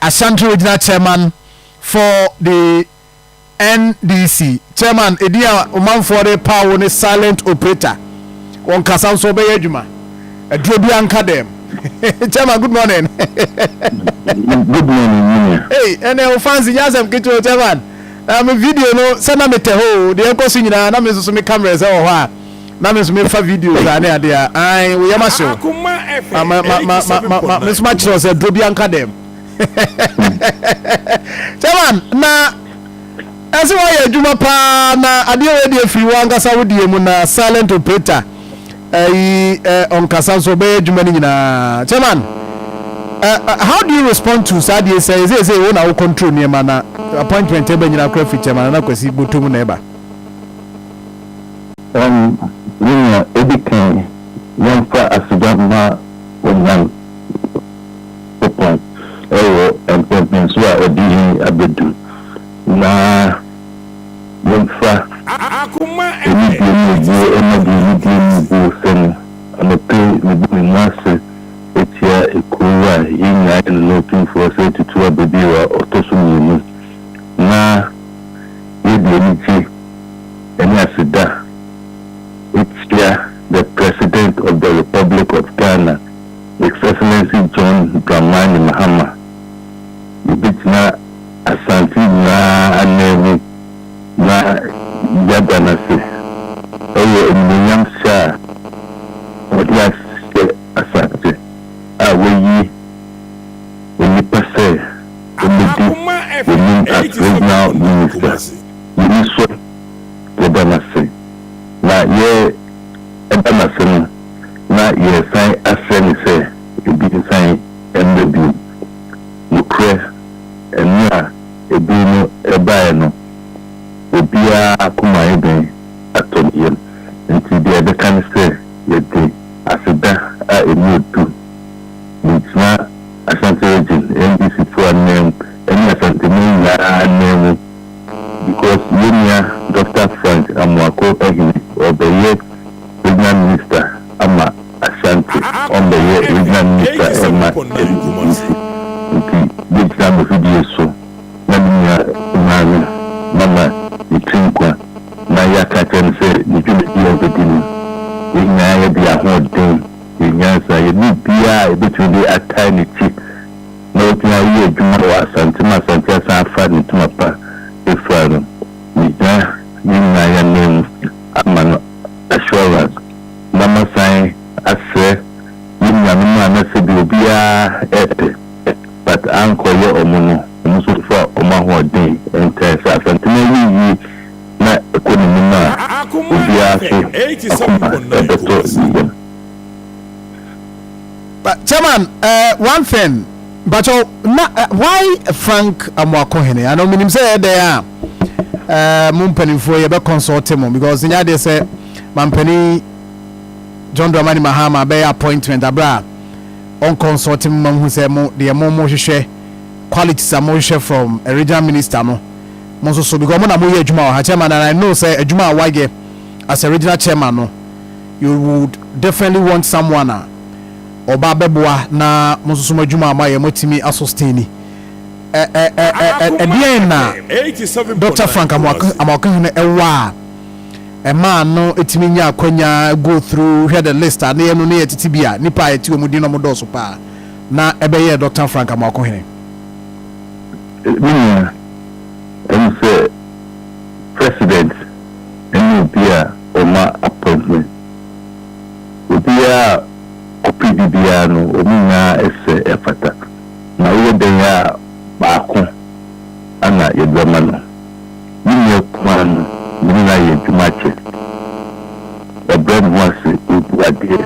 Ashanti Regional Chairman for the NDC. Chairman, edin a ɔmanfoɔ de paw wo ne silent operator. Wɔn kasa nso ɔbɛyɛ adwuma. Aduro bi anka dɛm. Chairman, good morning. Good morning, Munia. Hey, ɛnɛ o fans nyɛ asɛm ketewa o, chairman. Na me video no sɛ na metɛ hɔ o, deɛ ɛkɔ so nyinaa na me nso so me camera sɛ wɔ hɔ a na me nso mefa video saa ne adeɛ a ae wo yam ahyew. Ma ma ma ma ma ma me nso makyerɛw sɛ duro bi anka dɛm. Chairman, na ɛsɛ wɔayɛ adwuma paa na adeɛ wei deɛ firi wɔn ankasa wo deɛ mu na silent operator ɛyi ɔnkasa nso ɔbɛyɛ adwuma no nyinaa. Chairman, how do you respond to saa deɛ sɛ ɛsɛ sɛ wo na wo control nneɛma na appointment ɛbɛ nyinaa kora firi chairman Nana Kwasi bɔtɔ mu na ɛba? Nea edi kan, yɛmfa aseda ma Onyankopɔn wɔ mpɛnpɛnso a ɔde yɛn abedu, na yɛmfa anidie ne obuo mma deɛ anidie ne obuo sɛ no. Anɔpa yi, mebu me mu ase atia ekuo a yɛn nyinaa yɛ Nana Otumfoɔ sɛ Tutu Ababio a ɔtɔ so mmienu, na yɛde anigye ne aseda tia the President of the Republic of Ghana, His Excellency John Dramani Mahama. Yɛbɛgyina Asante nyinaa ananmu na yɛada no ase wɔ animuonyam hyɛ a ɔde ahyɛ Asante a wayi onipa sɛ ɔmmɛdi w'anim as Regional Minister. Yɛni sɔ, yɛda no ase. Na yɛda no ase no, na yɛresan asrɛ no sɛ ebi nsan mmra bio. Nokorɛ, ɛno a edin no baeɛ no, obiara akoma ayɛ dɛn atɔ ne yam. Enti deɛ yɛbɛka ne sɛ, yɛde aseda a ɛmu yɛ duru megyina Ashanti Region NDC foɔ ananmu ne Asanteman nyinaa ananmu because yɛn nua Doctor Frank Amoako Ahene ɔrebɛyɛ Regional Minister ama Ashanti, ɔmmɛyɛ Regional Minister ɛmma NDC nti yɛgyina mo fidie so na me nua kumaa no mama ne tiri nkwa na yɛaka akyerɛ no sɛ ne dwumadi a ɔbɛdi no yɛn nyinaa yɛde yɛn ahoɔden, yɛn nyansa, yɛn biribiara a yɛbɛtumi de atae n'akyi na watumi ayɛ adwuma wɔ Asante ma Asante asan afa ne ntoma pa afira no, megyina yɛn nyinaa yɛn ananmu ama no assurance na masan asrɛ yɛn nuanom a na sɛbi obiara ɛɛpɛ but ankɔyɛ ɔmo no, ɔmo nso mfa ɔmo ahoɔden ntae sɛ Asante no ayɛ yie na ɛkɔ n'anim a obiara so akoma ɛbɛtɔ ne yam. But chairman, one thing, mpakyɛw na why Frank Amoakohene? Ano menim sɛ ɛyɛ dɛn a mo mpanimfoɔ yɛbɛ consult mo because nyɛ adeɛ sɛ mampanin John Dramani Mahama bɛyɛ appointment abere a ɔnconsult mo ma hu sɛ mo deɛ mo hwehwɛ qualities a mo hwehwɛ from a regional minister no mo nso so because mo na mo yɛ adwuma wɔ ha, chairman, and I know sɛ adwuma a wayɛ as a regional chairman no, you would definitely want someone a ɔba bɛboa na mo nso so mo adwuma a moayɛ moatumi asustain ni. Ɛdeɛn na Dr Frank Amoakohene ɛwɔ a ɛmaa no ɛtumi nya akwanya go through hwɛ the list a ne yɛ no ne yɛ tete bi a nipa a yɛte wɔn din na wɔn dɔɔso paa na ɛbɛyɛ Dr Frank Amoakohene? Me nua, ɛne sɛ president ɛne obi a ɔma appointment. Obiara a ɔpɛ bibiara no, wɔn nyinaa ɛsɛ ɛfata. Na woyɛ dɛn a baako ana yɛde bɛma no. Me nua kumaa no, me ne no ayɛ adwuma akyɛ. Ɔbrɛ ne ho ase, ɔbu adeɛ.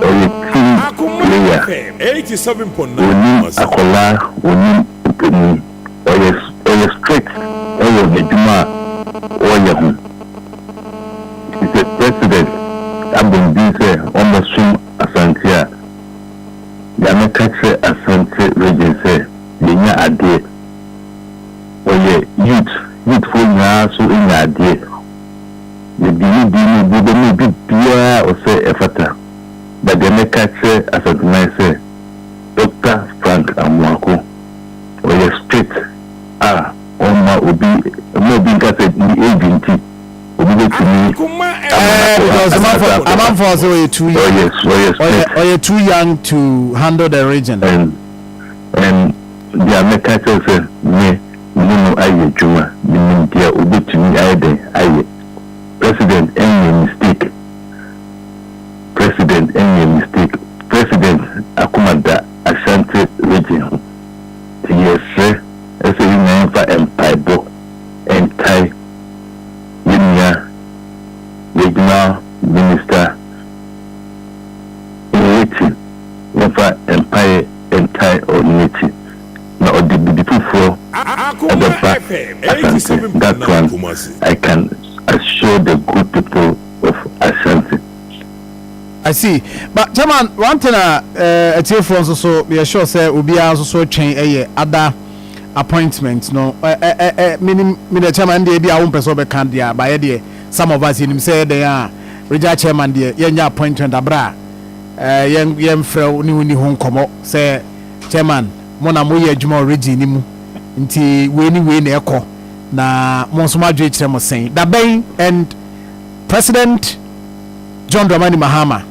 Ɔyɛ team player. Onim akwadaa, onim mpanin. Ɔyɛ strict ɛwɔ n'adwuma a ɔreyɛ ho. Nti sɛ president abɔ ne din sɛ ɔmmɛsom Asante a, deɛ mɛka kyerɛ Asante Region sɛ yɛnya adeɛ. Ɔyɛ youth, youthfoɔ nyinaa nso nya adeɛ. Yɛde ne din no obuo bɛma obi biara a ɔsɛ ɛfata. But deɛ mɛka kyerɛ Asanteman sɛ Dr. Frank Amoako fit a ɔmma obi mma obi nka sɛ ne age nti obi bɛtumi ama no Eh, akɔ because anaasɛ amanfoɔ akɔba. amanfoɔ sɛ ɔyɛ too young. Ɔyɛ ɔyɛ Ɔyɛ fit. ɔyɛ too young to handle the region. And and deɛ mɛka kyerɛ wo sɛ me me ne no ayɛ adwuma, menim deɛ ɔbɛtumi ayɛ dɛn ayɛ. President nyɛ mistake, President nyɛ mistake, President akoma da Ashanti region ho. Nti yɛsrɛ sɛ yɛn nyinaa yɛmfa mpaebɔ ntae yɛn nua Regional Minister n'akyi, yɛmfa mpaeɛ ntae ɔno n'akyi na ɔde biribi foforɔ ɛbɛba Asante, that one I can assure the good people of Ashanti. I see. But chairman, one thing a atiefoɔ nso so yɛ sure sɛ obiara nso so twɛn ɛyɛ other appointment no. Ɛ ɛ ɛ minim mi deɛ, chairman deɛ, ebi a wompɛ sɛ ɔbɛka deɛ, abayɛ deɛ, some of us yɛnim sɛ ɛdɛn a regional chairman deɛ, yɛnyɛ appointment abere a yɛn yɛmfrɛ wo ne wo ni ho nkɔmmɔ sɛ, chairman, mo na moyɛ adwuma wɔ region ni mu, nti wei ni wei na ɛkɔ na mo nso mo adwene kyerɛ mo sɛn dabɛn. And President John Dramani Mahama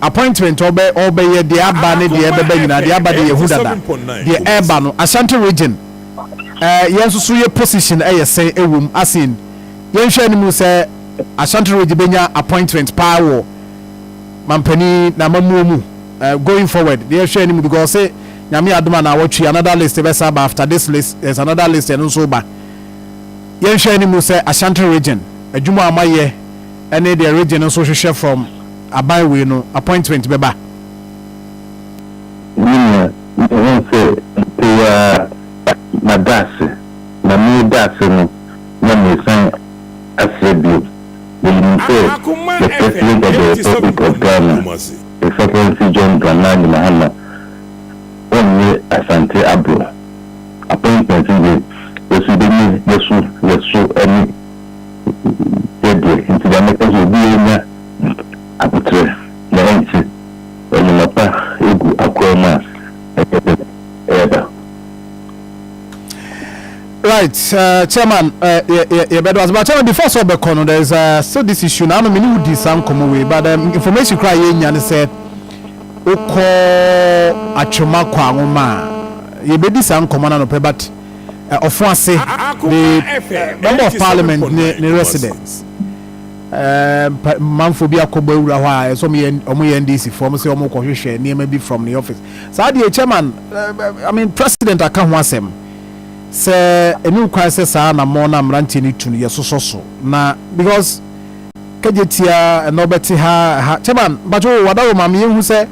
appointment ɔbɛ ɔbɛyɛ deɛ aba ne deɛ ɛbɛba nyinaa, deɛ aba deɛ yɛhu dada, deɛ ɛɛba no, Ashanti Region, yɛn nso so yɛ position ɛyɛ sɛn ɛwɔ mu? Asin yɛnhwɛ anim sɛ Ashanti Region bɛnya appointment paa wɔ mampanin na amamuo mu going forward deɛ, yɛhwɛ anim because sɛ Nyame adom a na awɔtwe another list bɛsa aba. After this list, there's another list, ɛno nso ba. Yɛnhwɛ anim sɛ Ashanti Region adwuma a mayɛ ɛne deɛ region nso hwehwɛ from aban wei no, appointment bɛba. Me nua, mehu sɛ mpɛyi mada ase na meda ase no na mesan asrɛ bio. Menim sɛ the President of the Republic of Ghana, His Excellency John Dramani Mahama, ɔnyɛ Asante aboro. Appointment deɛ, yɛso bɛnya yɛso yɛso ne yɛdeɛ, nti deɛ mɛka sɛ obi anya abotrɛ na ɛnkyɛ ɛnoma pa egu akwan mu a ɛyɛ dɛ ɛɛba. Right, chairman, yɛbɛdo ase, but chairman, before sɛ ɔbɛkɔ no, there is still this issue na ano mene wodi saa nkɔmmɔ wei, but information koraa yɛnya ne sɛ wokɔ Atwoma kɔ Anwoma a yɛbɛdi saa nkɔmmɔ no anɔpɛ, but ɔfo ase the member of parliament ne residence, manfo bi akɔbɔ awura hɔ a ɛsɛ ɔmo yɛ NDC foɔ, ɔmo sɛ ɔmo kɔhwehwɛ nneɛma bi from the office. Saa deɛ, chairman, I mean, president aka ho asɛm sɛ ɛnu kwan sɛ saa anammɔn na mmeranteɛ no tu no yɛsosɔ so na because kagye tia ɛna ɔbɛte ha ha. Chairman Bato wadawo maame, yɛhu sɛ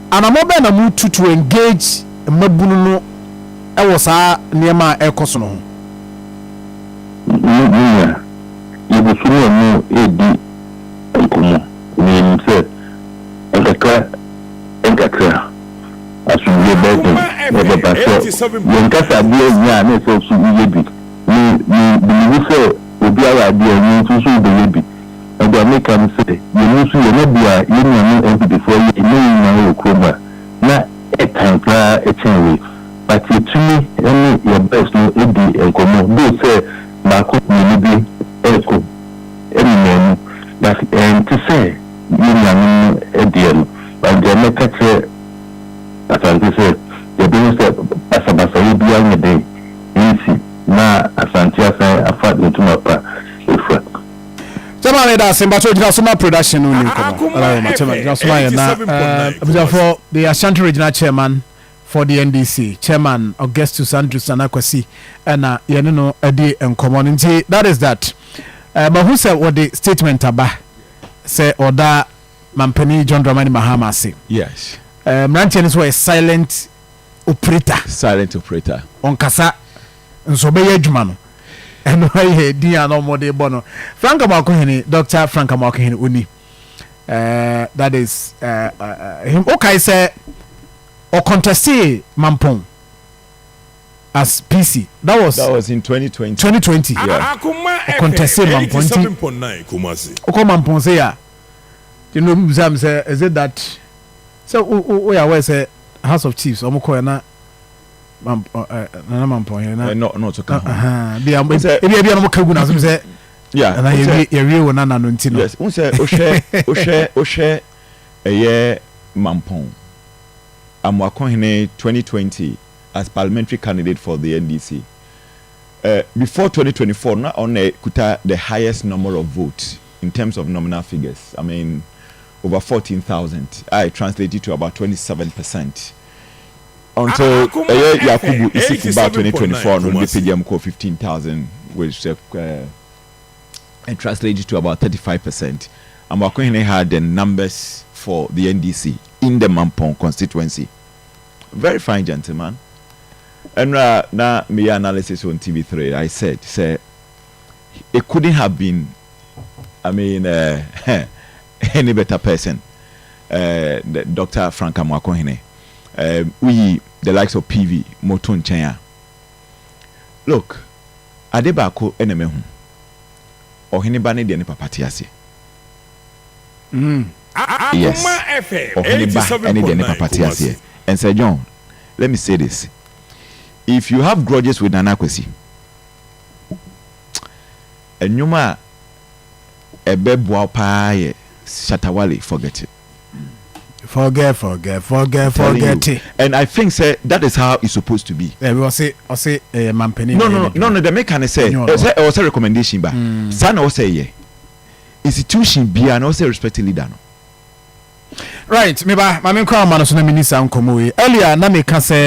anammɔn bɛn na mo tu to engage mmabunu no ɛwɔ saa nneɛma a ɛrekɔ so no ho? Me nua, yɛgu so ne ɔmo edi nkɔmmɔ na yɛnim sɛ nkakra nkakra asomdwe bɛden ɛbɛba sɛ yɛnkasa adeɛ nyɛ a na ɛsɛ so woyɛ bi. Me me believe sɛ obi ayɛ adeɛ a ɛnyɛ nso so wobɛyɛ bi. Ɛdeɛ meka no sɛ yɛn nso yɛn bi a yɛn nuanom NPP foɔ yɛ ne nyinaa wɔ kurom a na ɛtan koraa ɛkyɛn wei, but yɛtumi ne yɛ boys no di nkɔmmɔ doo sɛ baako mmienu bi ɛrekɔ ɛnenam mu, but ɛnte sɛ yɛn nuanom no deɛ no. But deɛ mɛka kyerɛ Asante sɛ yɛbɛhu sɛ basabasayɛ biara nyɛ den nsi na Asante asan afa ne ntoma pa efura. Chairman, meda ase. Mbato gyina so ma production no ni nkɔmmɔ. Chairman, gyina so ma yɛ na abusuafoɔ, the Ashanti Regional Chairman for the NDC, Chairman Augustus Andrews Nana Kwasi, ɛna yɛne no adi nkɔmmɔ no. Nti that is that. Mahu sɛ wɔde statement aba sɛ ɔda mampanin John Dramani Mahama ase. Mmeranteɛ no nso wɔyɛ silent operator. Silent operator. Ɔnkasa nso ɔbɛyɛ adwuma no. Ɛno ɛyɛ din a na ɔmɔde bɔ no. Frank Amoakohene, Dr Frank Amoakohene oni. That is him. Okay, sɛ ɔconteste Mampɔn as PC. That was That was in 2020. 2020. Yeah. Ɔconteste Mampɔn nti wokɔ Mampɔn sɛ a nti no obi bisa me sɛ, is it that sɛ woyɛ aware sɛ House of Chiefs ɔmo kɔɛ na Nana Mampɔn na no no to ka ho. Bia ebi ebi na mo ka gu na so sɛ na yɛwie yɛwie wɔ nana no nti no. Yes, n sɛ wohwɛ wohwɛ wohwɛ ɛyɛ Mampɔn Amoakohene 2020 as parliamentary candidate for the NDC. Before 2024, na ɔna kuta the highest number of votes in terms of nominal figures. I mean, over 14,000. I translated to about 27%. Until ɛyɛ Yakubu Isifu ba 2024 no, de pagya mu kɔ 15,000, which and translated to about 35%. Amoakohene had the numbers for the NDC in the Mampong constituency. Very fine gentleman. And na me analysis on TV3, I said, say, it couldn't have been, I mean, any better person. The Dr. Frank Amoakohene. We, the likes of PV, Moton Chenya. Look, ade baako ɛna mehu. Ɔhene ba ne deɛ ne papa te ase. Yes. Ɔhene ba ɛne deɛ ne papa te aseɛ. And Sir John, let me say this. If you have grudges with Nana Kwesi, nnwom a ɛbɛboa paa yɛ Shatawale, forget it. Forget, forget, forget, Telling forget you. it. And I think say that is how it's supposed to be. Ɛbi ɔse ɛyɛ mampanin. No, the make can say Nyɛ ɔno. Ɛsɛ ɛwɔ sɛ recommendation ba saa na ɔsɛ yɛ institution biara na ɔsɛ respect leader no. Right, meba maame nkɔ ama no so na meni saa nkɔmmɔ yi earlier na meka sɛ